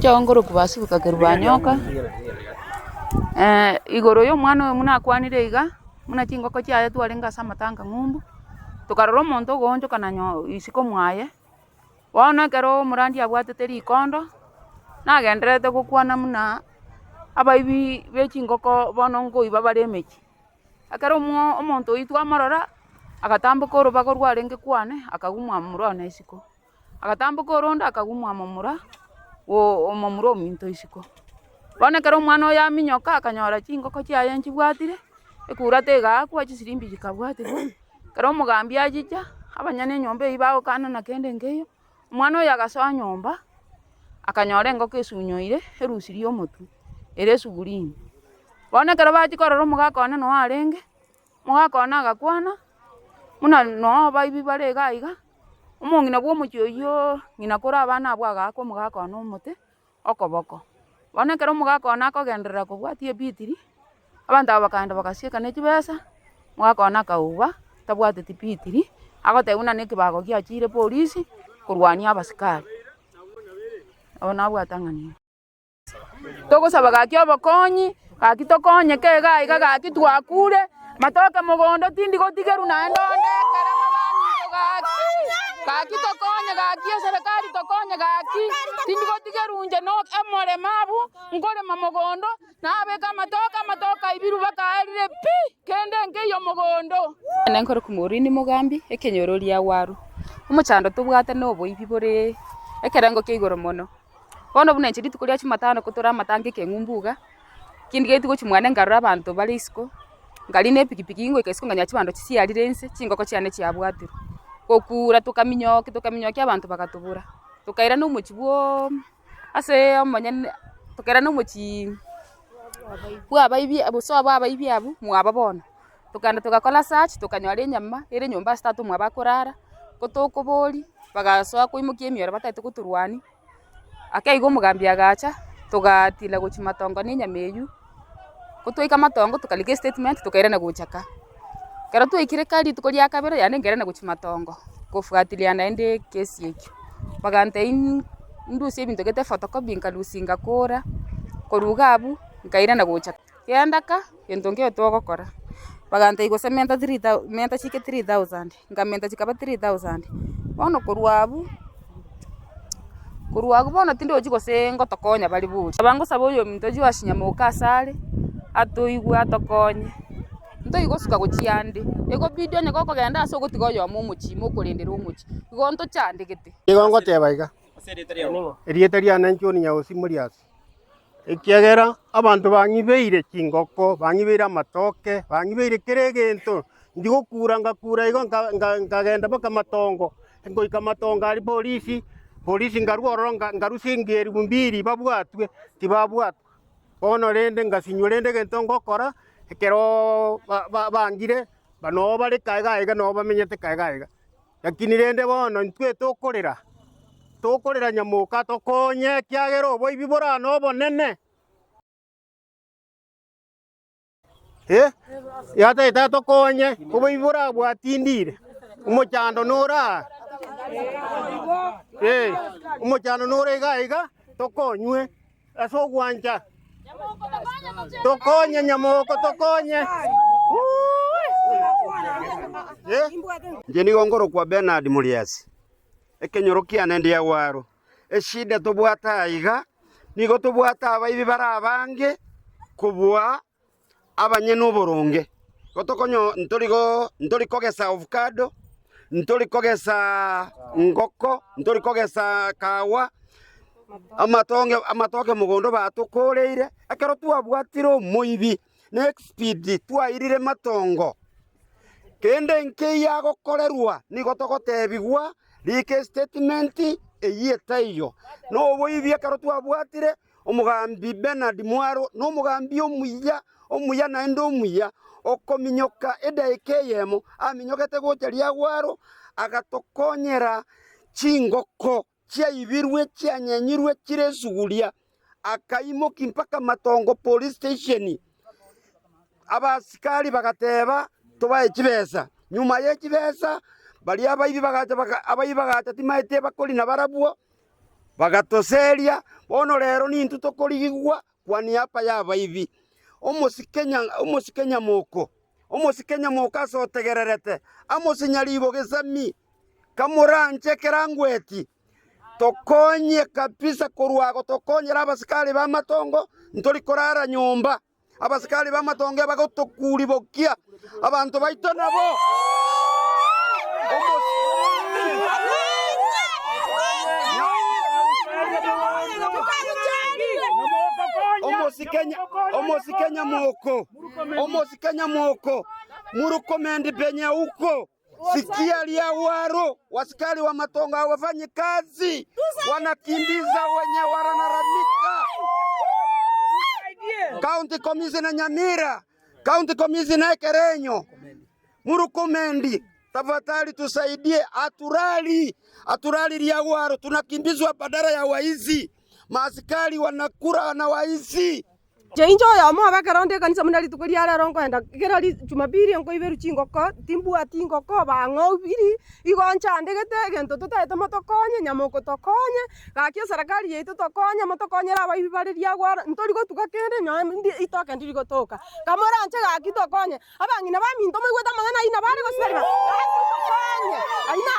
Chongoroku basibuka kerubanyoka, igoro ya omwana oyo buna akwanire iga, buna chingoko chiaye twarenge ase amatanga ng'umbu, tokarora omonto ogoonchoka na nyo isiko mwaye, bono ekero omorandia abwatete rikondo, nagendererete gokwana buna abaibi be chingoko bono nkoiba bare emechie. Ekero omo omonto oyio twamorora, agatamboka orobago rwarenge kwane, akagumwa momura one isiko. Agatamboka oronde akagumwa momura omomura ominto isiko. Bono ekero omwana oyo aminyoka akanyora chingoko chiaye nchibwatire, ekura tegaakwa chisirimbi chikabwatigwa, ekero omogambi achicha, abanyene enyomba eywo bagokana na kende nkeiyo, omwana oyo agasoa nyomba, akanyora engoko esunyoire erusirie omotwe ere esuguri ime. Bono ekero bachia korora omogaka one noo arenge, omogaka one agakwana, buna noo abaibi bare iga iga. Omong'ina bw'omochie oyio ng'ina kore abana abwo agaaka omogaka one omote okoboko. Bono ekero omogaka one akogenderera kobwatia ebitiri, abanto aba bakaenda bagasieka ne chibesa, omogaka one akauba tabwateti bitiri, agoteba buna na ekebago giachire polisi korwania abasikari. Nabo nabwate ang'ana eye. Togosaba gaki obokonyi, gaki tokonyeke iga iga gaki twakure, matoke mogondo tindi gotigerwa naende onde ekere mabaminto gaki, gaki tokonye gaki eserekari tokonye gaki, tindi gotigerwa inche no omoremo abwo, nkorema mogondo, nabeka amatoke, amatoke aibirwe mpaka aerire pi, kende nkeiyo mogondo. Ene nkore komorwini mogambi ekenyoro riagwaru, omochando tobwate na oboibi bore ekerengo kia igoro mono. Bono buna inche rituko ria jumatano kotore amatanga ekeng'umbu iga, kindigetie gochia mwane nkarora abanto bare isiko, nkarina epikipiki ngoika isiko nkanyora chibando chisiarire inse, chingoko chiane chiabwatirwe. Gokura tokaminyokia tokaminyokia abanto bagatobora, tokairana omochie bwooo ase omonyene tokairana omochiiii bwa abaibi gose obo abaibi abwo mwabo bono. Tokagenda togakora search tokanyora enyama ere nyomba ase tata omwabo akorara, ko tokoboria, bagasoa koimokia emioro batagete gotorwania, ake igo omogambi agacha, togatira gochia matongo na enyama eywo, ko twaika matongo tokarika estatement tokairana gocha ka. Ekero twaikire ka rituko ria kabere yaani nkairana gochia matongo, kofuatilia naende ekesi ekio, bagantebia ndusie ebinto gete photocopy nkarusia ngakora, korwa iga abwo, nkairana gocha. Genda ka, gento nkeiyo togokora. Bagantebia gose menta three thou menta chike 3000, nkamenta chikaba 3000. Bono korwa abwo, korwa abwo bono tindochi gose ngotokonya bare bori. Nabo ngosaba oyominto Joash Nyamoka ase are, atoigwe atokonye, ntoi gosuka gochia ande, egobidi onye gokogenda ase ogotiga oyomo omochie ime okorendera omochie, igo ntochandegete. Nigo ngoteba iga, erieta riane John Nyaosi Moriasi. Ekiagera abanto bang'ibeire chingoko, bang'ibeire amatoke, bang'ibeire kera egento, ndigokura ngakura igo nka- nka- nkagenda mpaka matongo, ngoika matongo aria polisi, polisi nkarwa ororo nka nkarusia engielifu mbiri babwatwe, tibabwatwa. Bono rende ngasinywa rende egento ngokora, ekeroooo ba- ba- bangire, noo bare kae iga iga noo bamenyete kae iga iga. Lakini rende bono intwe tokorera, tokorera nyamoka atokonye, ekiagera oboibi bore aa nobonene. Eh, yatagete atokonye, oboibi bore aa bwatindire, omochando nore aa, eh, omochando nore iga iga, tokonywe. Ase ogwancha tokonye nyamoko tokonye. Inche nigo nkorokwa Bernard Muriasi, ekenyoro kiane ndiagwaro. Eshida tobwate aiga, nigo tobwate abaibi bare abange kobua abanyene oboronge, igo tokonyo ntori go ntori kogesa ovacado, ntori kogesa ngoko, ntori kogesa kawa, amatonge amatoke mogondo batokoreire, ekero twabwatire omoibi na expeed twairire matongo, kende nkeiyo agokorerwa nigo togotebigwa rika estatement eywo etaiyo. Na oboibi ekero twabwatire. Omogambi Bernard Mwaro nomogambi omuya, omuya naende omuya, okominyoka edaika eyemo, aminyokete gocha riagwaro, agatokonyera chingoko chiaibirwe chianyenyirwe chire esuguria, akaimokia mpaka Matongo Police Station. Abasikari bagateba tobae chibesa, nyuma ye chibesa baria abaibi bagacha baka abaibi bagacha timaete bakori nabarabwo. Bagatoseria, bono rero nintwe tokorigigwa kwa niaba y'abaibi. Omosike nya omosike nyamoko, omosike nyamoko ase otegererete, amose nyaribo gesami, kamoranche ekerangweti, tokonye kabisa korwa ago tokonyere abasikari b'amatongo, ntori korara nyomba. Abasikari b'amatongo ebagotokuribokia abanto baito nabo. Omosike omosike nyamoko, omosike nyamoko, murukomendi penye huko sikia liawaro, wasikari wa matongo hawafanyi kazi, wanakimbiza wenye wanalalamika. County Commissioner Nyamira, County Commissioner Ekerenyo, Murukomendi, tafadhali tusaidie, aturali aturali liawaro, tunakimbizwa badala ya waizi, maaskari wanakura na waizi. Inche inche oyomo obe ekero nde ekanisa buna rituko ria rero nkoenda kera ri jumapili nkoiberwa chingoko, timbwati ngoko bang'oubiri, igo nchandegete egento totaete motokonye, nyamoko tokonye, gaki eserekari yaito tokonye motokonyere abaibi bare riagwara, ntori gotuga kende nonye ndi itoke ndiri gotoka. Kamoranche gaki tokonye, abang'ina baminto moigwete amang'ana aywo nabo are gosiberwa, gaki tokonye, aywo na.